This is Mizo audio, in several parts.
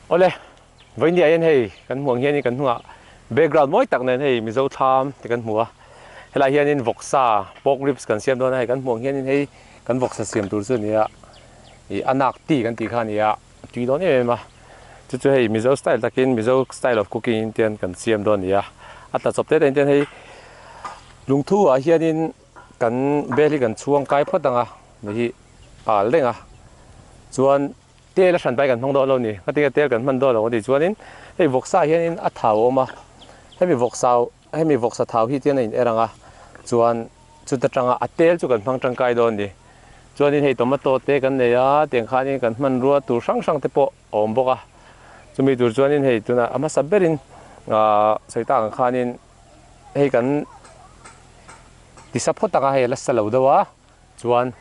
Awle, vawiin hian hei kan hmuh ang hianin kan hnungah background mawi tak nen hei Mizo thlam te kan hmu a, helaiah hianin vawksa pork ribs kan siam dawn a, hei kan hmuh ang hianin hei kan vawksa siam tur chu a ni a, ih a nak ti kan tih kha a ni a, a tui dawn em em a, chu chu hei Mizo style takin Mizo style of cooking in tian kan siam dawn a ni a, a tla chawp te te in tian hei lungthu ah hianin kan bel hi kan chhuang kai phawt ang a, hei hi al reng a, chuan. Tel a hran pai kan hmang dawn lo ni. Ngatinge tel kan hman dawn lo a tih chuanin hei vawksa ah hianin a thau a awm a, hemi vawksa hemi vawksa thau hi tian a in er ang a, chuan chuta tanga a tel chu kan hmang tangkai dawn ni. Chuanin hei tomato te kan nei a, tiang khanin kan hmanrua tur hrang hrang te pawh a awm bawk a. Chumi tur chuanin hei tunah a hmasa berin ahh sawi tak ang khanin hei kan tisa phawt ang a, hei a la sa lo deuh a, chuan.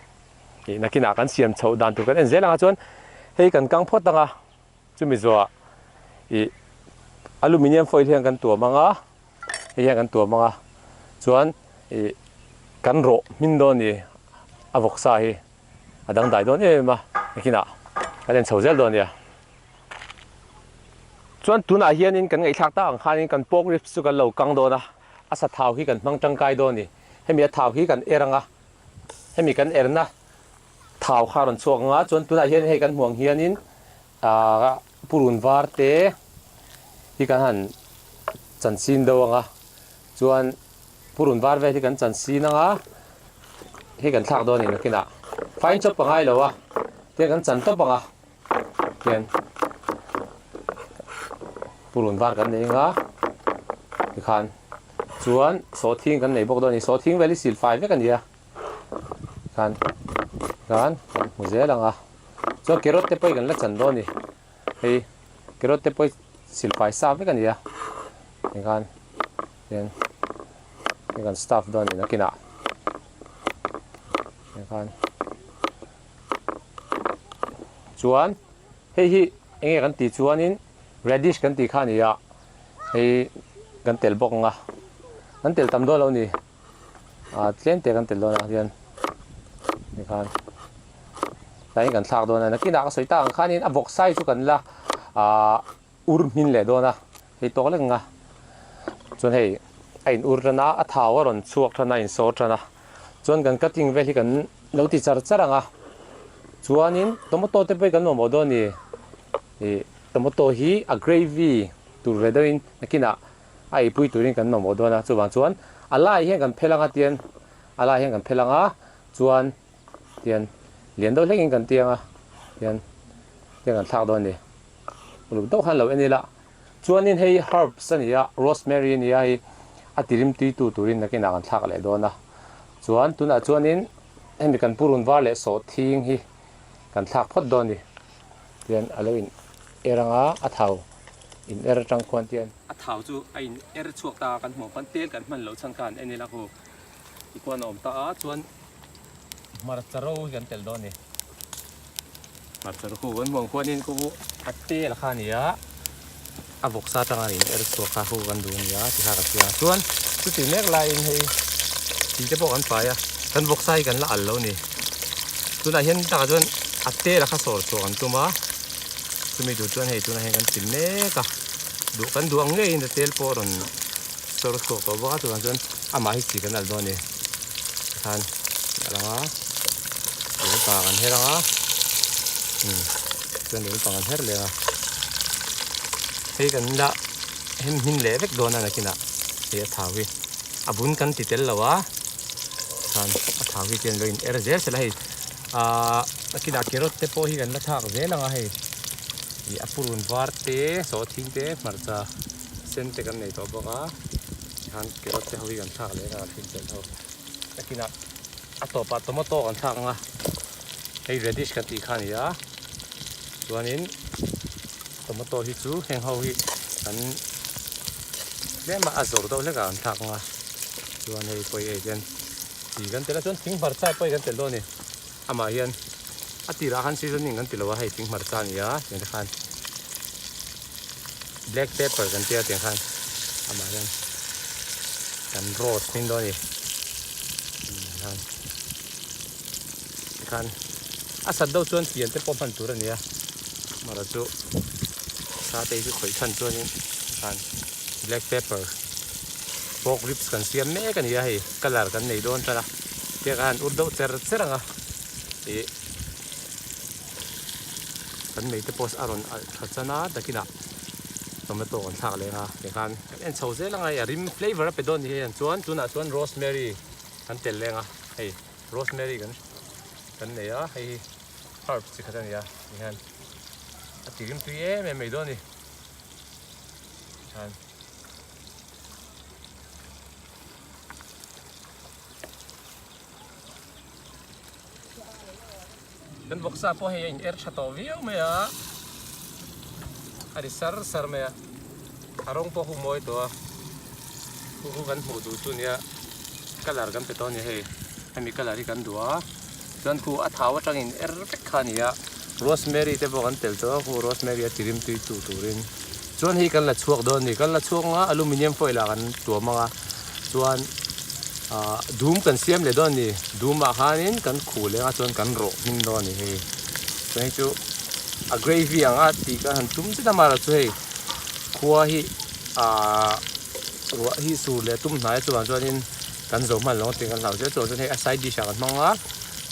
Ih nakinah kan siam chhoh dan tur kan en zel ang a chuan hei kan kang phawt ang a, chumi zawhah ih aluminium foil hian kan tuam ang a, hei hian kan tuam ang a, chuan ih kan rawh hmin dawn ni a vawksa hi a dangdai dawn em em a, nakinah kan en chho zel dawn nia. Chuan tunah hianin kan ngaihthlak tak ang khanin kan pork ribs chu kan lo kang dawn a, a sa thau hi kan hmang tangkai dawn ni, hemi a thau hi kan er ang a. Hemi kan erna thau kha a rawn chhuak ang a, chuan tunah hian hei kan hmuh ang hianin ahh purun var te hi kan han chan sin deuh ang a, chuan purun var vel hi kan chan sin ang a, hei kan thlak dawn a ni nakinah fine chawp a ngai lo a, tiang kan chan tawp ang a, tian purun var kan nei ang a tikhan. Chuan sawhthing kan nei bawk dawn a ni. Sawhthing vel hi sil fai vek a ni a. Khan khan kan hmu zel ang a. Chuan carrot te pawh hi kan la chan dawn a ni. Hei carrot te pawh hi sil fai sa vek a ni a. Tikhan hian hei kan stuff dawn a ni nakinah. Tikhan chuan hei hi enge kan tih chuanin radish kan tih kha a ni a. Hei kan tel bawk ang a, kan tel tam dawn lo ni, ah tlem te kan tel dawn ah hian tikhan tlaiin kan thlak dawn a, nakinah ka sawi tak ang khanin a vawk sai chu kan la ah ur hmin leh dawn a, hei tawk lek ang a, chuan hei a in ur tan a, a thau a rawn chhuak tan a, a insawr tan a, chuan kan cutting vel hi kan lo ti char char ang a, chuanin tomato te pawh hi kan mamawh dawn a ni, ih tomato hi a gravy. Tur ve deuhin nakinah a eipui turin kan mamawh dawn a, chuvang chuan a lai hian kan phel anga tian a lai hian kan phel anga chuan tian lian deuh hlekin kan tiang a tian tiang kan thlak dawn a ni. Uluk deuh khan lo en ila chuanin hei herbs a ni a rosemary a ni a hei a tirim tui tu turin nakinah kan thlak leh dawn a chuan tunah chuanin hemi kan purun var leh sawhthing hi kan thlak phawt dawn a ni. Tian a lo in er anga a thau in er atang khuan tian. A thau chu a in er chhuak ta a kan hmuh khan tel kan hman loh chhan kha an en ila khu ti khuan a awm ta a chuan hmarcha ro hi kan tel dawn a ni. Hmarcha ro khu kan hmuh ang khuanin khu a tel kha a ni a a vawksa atanga in er chhuak kha khu kan duh a ni a ti kha ka hria chuan chuti mek laiin hei tih te pawh kan pai a kan vawksa hi kan la al lo a ni tunah hian takah chuan a tel a kha sawr chhuah kan tum a chumi tur chuan hei tunah hian kan ti mek a duh kan duh ang ngeiin a tel pawh a rawn sawr chhuak tawh bawk a chuvang chuan amah hi chi kan al dawn a ni tikhan a lang a lungpang an her ang a chuan lungpang an her leh ang a hei kan la hem hmin leh vek dawn a nakinah hei a thau hi a bun kan ti tel lo a khan a thau hi chuan lo in er zel sela hei ahh nakinah carrot te pawh hi kan la thlak zel ang a hei ih a purun var te sawhthing te hmarcha sen te kan nei tawh bawk a tikhan carrot te ho hi kan thlak leh ang a thil tel ho nakinah a tawpah tomato kan thlak ang a hei radish kan tih kha a ni a chuanin tomato hi chu heng ho hi kan tlem a a zawr deuh hlek ah kan thlak ang a chuan hei pawi hei hian chi kan tel a chuan thing hmarcha pawh hi kan tel dawn a ni amah hian a tirah khan seasoning kan ti lo a hei thing hmarcha a ni a tiang te khan black pepper kan tia tiang khan amah hian kan roast hmin dawn a ni khan tikhan a sat deuh chuan fian te pawh hman tur a ni a mara chu. Sa te hi chu khawih chhan chuanin khan black pepper pork ribs kan siam mek a ni a hei colour kan nei dawn tan a tiang khan ur deuh cher cher ang a ih kan mei te pawh a rawn alh tha chan a takinah tomato kan thlak leh ang a tikhan kan en chho zel ang a hei a rim flavour a pe dawn ni hei chuan tunah chuan rosemary kan tel leng a hei rosemary kan kan nei a hei hi herb chi khat a ni a tihian a ti rim tui em em mai dawn a ni tikhan Kan vawksa pawh hei a in er tha tawh viau mai a, a ri sar sar mai a, a rawng pawh hu mawi tawh a, hu hu kan hmuh duh chu nia colour kan pe tawh a ni hei, hemi colour hi kan duh a, chuan khu a thau atangin er vek kha a ni a, rosemary te pawh kan tel tawh a, khu rosemary a tirim tui tu turin chuan hei kan la chhuak dawn a ni, kan la chhuak ang a aluminium foil ah kan tuam ang a. Chuan ah dum kan siam leh dawn a ni. Dum ah khanin kan khuh leh anga chuan kan rawh hmin dawn a ni hei. Chuan hei chu a gravy ang a tih ka han tum zet a mahla chu hei khua hi ah ruah hi sur leh tum hnai a chuvang chuanin kan zo hman lo ang tih kan hlau zel chuvang chuan hei a side dish ah kan hmang a.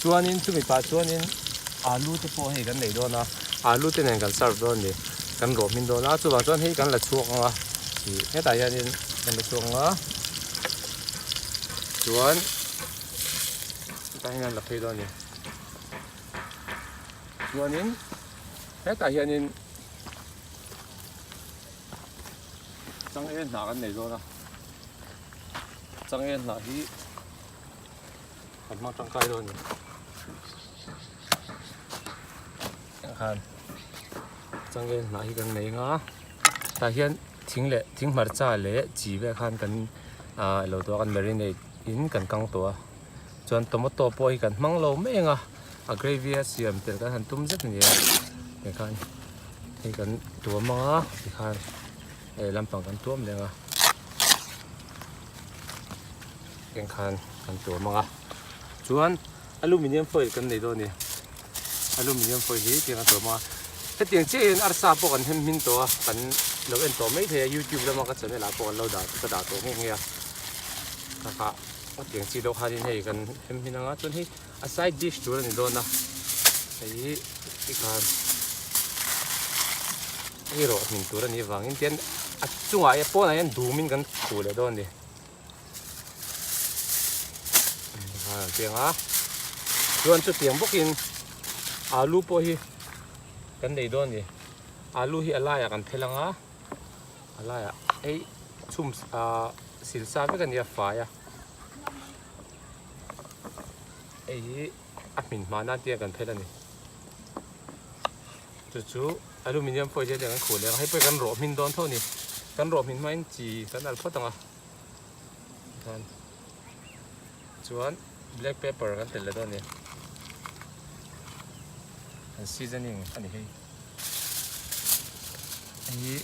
Chuanin chumi pah chuanin alu te pawh hei kan nei dawn a, alu te nen kan serve dawn a ni. Kan rawh hmin dawn a, chuvang chuan hei kan la chhuak ang a, ih hetah hianin kan la chhuak ang a, chuan hetah hian an la phei dawn a ni. Chuanin hetah hianin changel hnah kan nei dawn a, changel hnah hi. Kan hmang tangkai dawn a ni. Tiang khan changel hnah hi kan nei ang a, tah hian thing leh thing hmarcha leh chi vel khan kan ah ilo tuah a kan marinate in kan kang tawh a chuan tomato pawh hi kan hmang lo mai ang a, a gravy a siam tel kan han tum zet a ni a tikhan hei kan tuam ang a tikhan hei lampang kan tuam leh ang a. Eng khan kan tuam ang a chuan aluminium foil kan nei dawn a ni aluminium foil hi tiang a tuam ang a hetiang chiah hian arsa pawh kan hem hmin tawh a kan lo en tawh mai thei a youtube lama ka channel ah pawh kan lo dah ka dah tawh nghe nghe a kha kha hetiang chi deuh khanin hei kan hem hmin ang a chuan hei a side dish tur a ni dawn a hei hi tikhan hei rawh hmin tur a nih avangin tian a chungah hian pawnah hian dumin kan khuh leh dawn a ni. Tiang a chuan chutiang bawkin alu pawh hi kan nei dawn a ni alu hi a laiah kan phel ang a a laiah hei chhum ah sil sa vek a ni a fai a hei hi a hmin hma nan tiang kan phel a ni chu chu aluminium foil hian kan khuh leh ang hei pawh hi kan rawh hmin dawn tho a ni kan rawh hmin hmain chi kan al phawt ang a. Tikhan chuan black pepper kan telh leh dawn a ni an seasoning a ni hei hei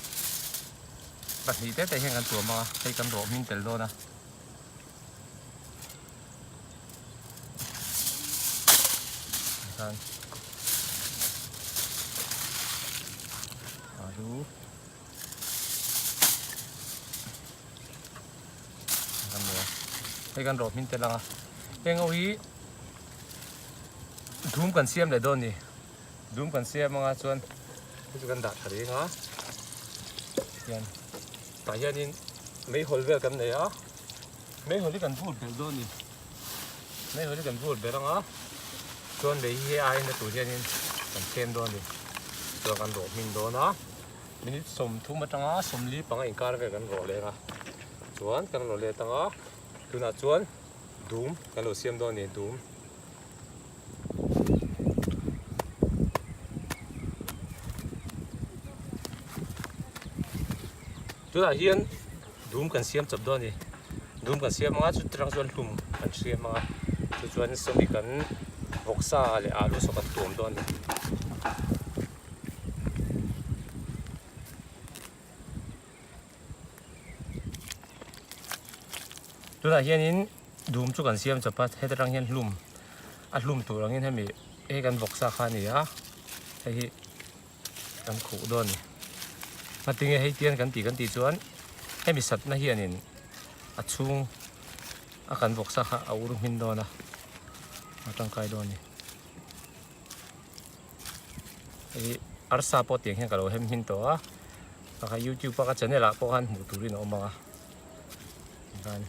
pahnih te te hian kan tuam ang a hei kan rawh hmin tel dawn a. Tikhan alu Hei kan rawh hmin tel ang a heng ho hi dum kan siam leh dawn a ni dum kan siam anga chuan hei chu kan dah tha reng a hian tah hianin meihawl vel kan nei a meihawl hi kan vur belh dawn a ni meihawl hi kan vur belh ang a chuan lei hi hei aiin a tur hianin kan thlem dawn a ni chuan kan rawh hmin dawn a. Minute 30 atanga 45 panga inkar vel kan rawh leng a, chuan kan rawn let ang a, tunah chuan dum kan lo siam dawn a ni, dum. Tunah hian dum kan siam chawp dawn a ni, dum kan siam ang a, chuti rang chuan hlum kan siam ang a, chu chuan sawmi kan vawksa leh alu saw kan tuam dawn a ni. Tunah hianin dum chu kan siam chawp a heta tang hian hlum a hlum tur angin hemi hei kan vawksa kha a ni a hei hi kan khuh dawn a ni. Ngatinge hei tian kan tih kan tih chuan hemi satna hianin a chhung a kan vawksa kha a ur hmin dawn a, a tangkai dawn a ni. Hei arsa pawh tiang hian ka lo hem hmin tawh a, pakhat youtube a ka channel ah pawh khan hmuh turin a awm ang a tikhan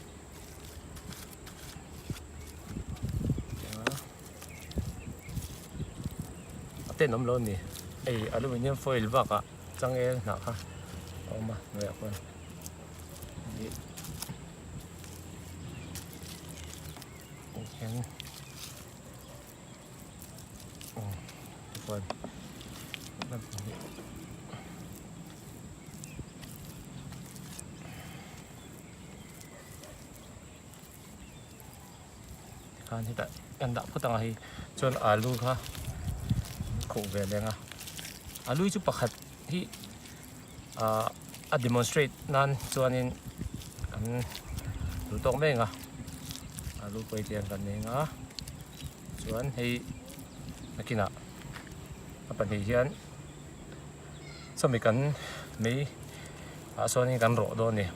a tenawm lo a ni hei aluminium foil bakah changel hnah kha a awm a hnuaiah khuan hian. Tikhan hetah kan dah phawt ang a hei chuan alu kha khuh ve leng a alu hi chu pakhat hi ah a demonstrate nan chuanin kan duh tawk mek a alu pawh hi tiang kan eng a. Chuan hei nakinah a pahnih hian sawmi kan mei ah sawnin kan rawh dawn a ni.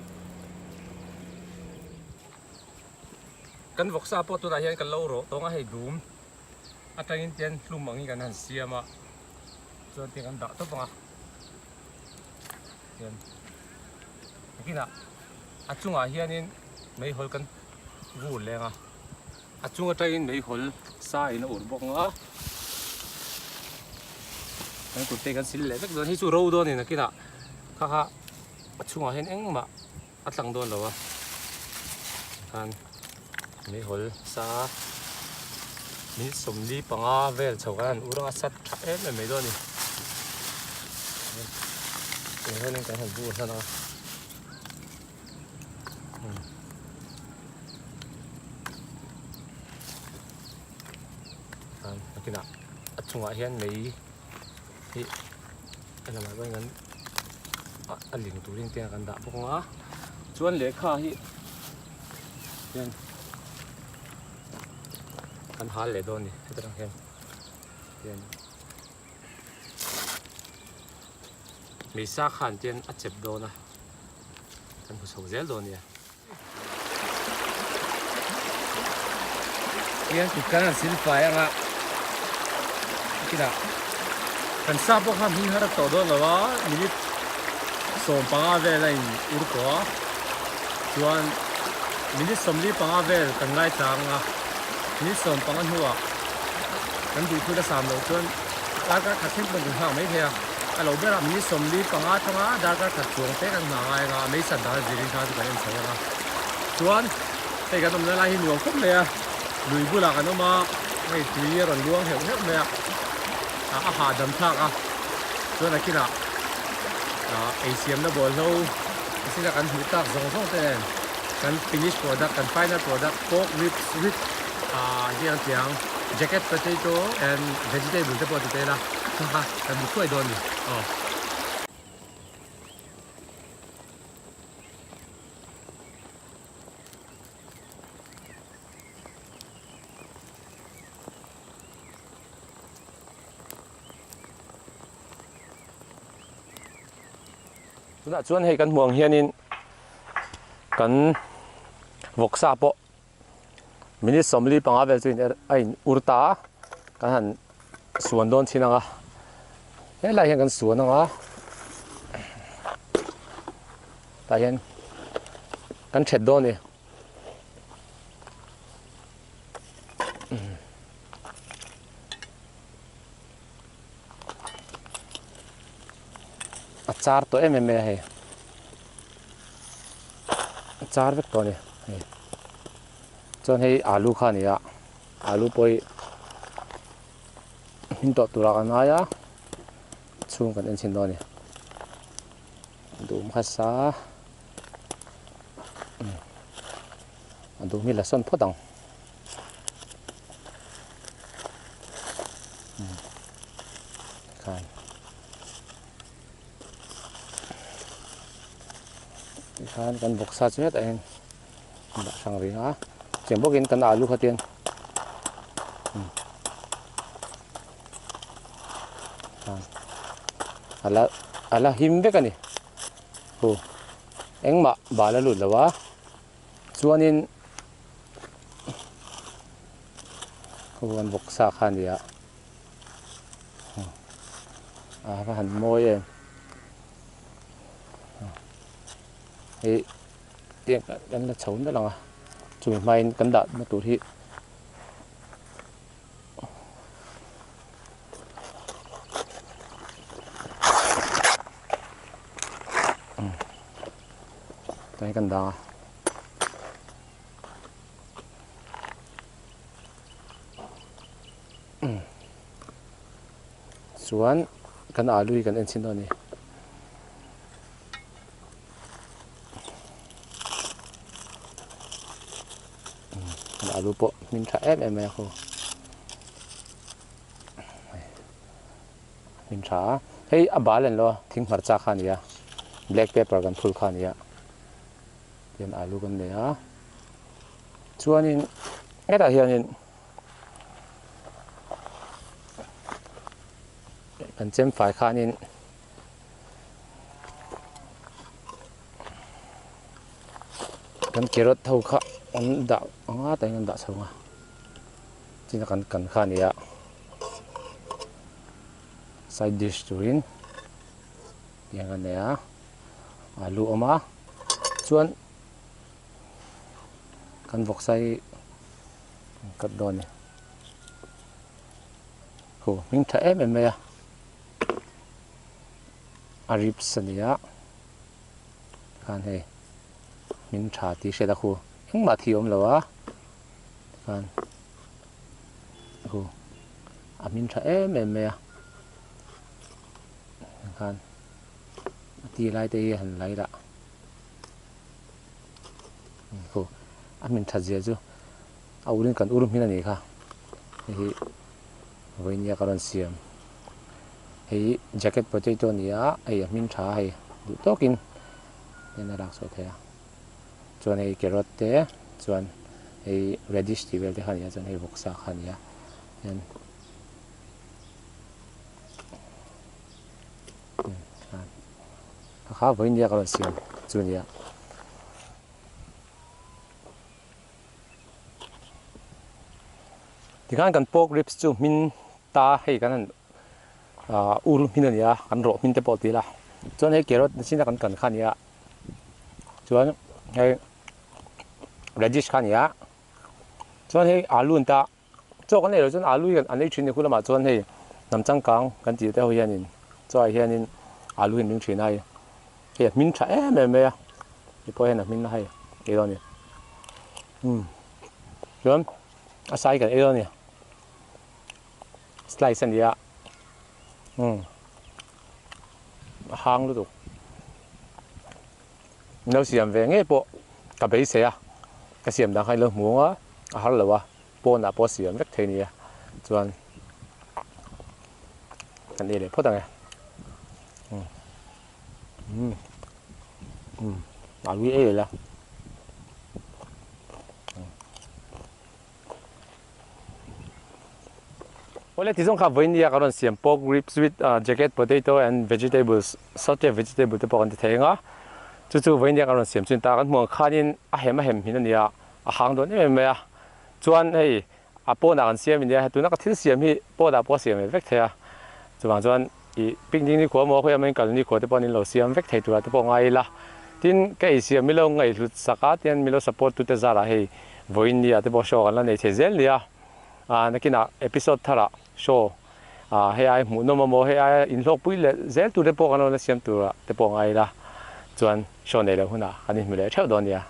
Kan vawksa pawh tunah hian kan lo rawh tawng a hei dum atangin tian hlum angin kan han siam a chuan tiang kan dah tawp ang a tian nakinah a chungah hianin meihawl kan vur leng a. A chung atangin meihawl sa in a ur bawk ang a, kan kut te kan sil leh vek dawn hei chu ro dawn a ni nakinah kha kha a chhungah hian engmah a tlang dawn lo a khan meihawl sa minute 45 vel chho khan an ur ang a sat tha em em mai dawn a ni tah hianin kan han bur hnan a. Nakinah a chungah hian mei hi a lamah chuan kan a ling turin te kan dah bawk ang a chuan lehkha hi hian kan hal leh dawn a ni heti ang hian hian mei sa khan tian a chep dawn a. Kan hmu chho zel dawn nia. Tiang kut kan han sil fai anga kinah kan sa pawh kha hming har a tawh dawn lo a minute 15 vel a in ur tawh a chuan minute 45 vel kan ngai tlang a minute 15 hnuah kan duh thut a sam loh chuan darkar khat thleng pawn kan nghak mai thei a. A lo berah minute 45 atanga darkar khat chuang te kan nghah ngai anga a meisat dan zirin kha chu kan en chho ang a. Chuan hei kan awmna lai hi nuam khawp mai a, lui bulah kan awm a, hei tui a rawn luang heuh heuh mai a, a hahdam thlak a. Chuan a kinah ei siamna bawlhlo sina kan hmuh tak zawng zawng te nen kan finish product kan final product pork ribs with hetiang tiang jacket potato and vegetable te pawh ti ta ila kha kha. Kan hmu thuai dawn ni aw. Tunah chuan hei kan hmuh ang hianin kan vawksa pawh Minute 45 vel chu a in ur ta a, kan han suan dawn chin ang a, helai hian kan suan ang a, tah hian kan that dawn a ni. A char tawh em em mai a hei a char vek tawh a ni hei chuan hei alu kha a ni a alu pawh hi hmin tawh turah kan ngai a chhung kan en chhin dawn a ni dum kha sa a dum hi la sawn phawt ang. Tikhan kan vawksa chu hetah hian dah hrang rih a cheng bawkin kan alu kha tian ala ala him vek a ni. Khu engmah bal a lut lo a, chuanin khu an vawksa kha a ni a, a va han mawi em. Hei tiang kan la chho nalh ang a, chumi hmain kan dahna tur hi. Tah hian kan dang a. Chuan kan alu hi kan en chhin dawn a ni. Alu pawh hmin tha em em mai a khaw hmin tha a hei a bal an lo a thing hmarcha kha a ni a black pepper kan phul kha a ni a tihian alu kan nei a chuanin hetah hianin kan chem fai khanin. Kan carrot ho kha an dah anga tain an dah chho ang a china kan kan kha a ni a side dish turin tiang a nei a alu a awm a chuan kan vawksa hi an cut dawn a ni khu hming tha em em mai a a ribs a ni a. Khan hei hming tha tih hriat a khu engmah thi awm lo a tikhan khu a hming tha em em mai a tikhan a ti lai te hi a han lai lah khu a hming that zia chu a ur in kan ur hmin a nih kha hei hi vawinia ka rawn siam hei jacket potato a ni a hei a hmin tha a hei duh tawkin hian a lak chhuah theih a chuan hei carrot te chuan hei radish tih vel te kha a ni a chuan hei vawksa kha a ni a hian kha kha vawinia ka rawn siam chu a ni a. Tikhan kan pork ribs chu hmin ta hei kan han ah ur hmin a ni a kan rawh hmin te pawh ti ila chuan hei carrot chin a kan kan kha a ni a chuan hei radish kha a ni a chuan hei alu an ta chaw kan ei loh chuan alu hi an ei thin a ni khu lamah chuan hei hnam changkang kan tih te ho hianin chaw ah hianin alu hi an ring thin a hei hei a hmin tha em em mai a ti pawh hian a hmin a hei ei dawn a ni umm chuan a sai kan ei dawn a ni slice a ni a umm a hang lutuk lo siam ve ngei pawh ka beisei a ka siam dang kha ilo hmu ang a a har lo a pawnah pawh siam vek thei a ni a chuan kan ei leh phawt ang e umm umm umm a lui ei leh la. Awle ti zawng kha vawinia ka rawn siam pork ribs with jacket potato and vegetables saute vegetable te pawh kan ti thei ang a chu chu vawinia ka rawn siam chu ni ta kan hmuh ang khanin a hem a hem hin a nia a hang dawn em em mai a chuan hei a pawnah kan siam ania tuna ka thil siam hi pawnah pawh a siam ve vek thei a chuvang chuan ih picnic ni khua maw khawiah maw in kal ni khua te pawh an inlo siam vek thei turah te pawh ngai ila tin ka ei siam milo ngaihhlut sak a tian milo support tute zarah hei vawiin ni ah te pawh show kan la nei thei zel nia ah nakinah episode tharah show ah hei ai hmuhnawm a maw hei aia inhlawkpui leh zel tur te pawh kan lo la siam turah te pawh ngai ila chuan show nei loh hunah kan inhmu leh theuh dawn nia.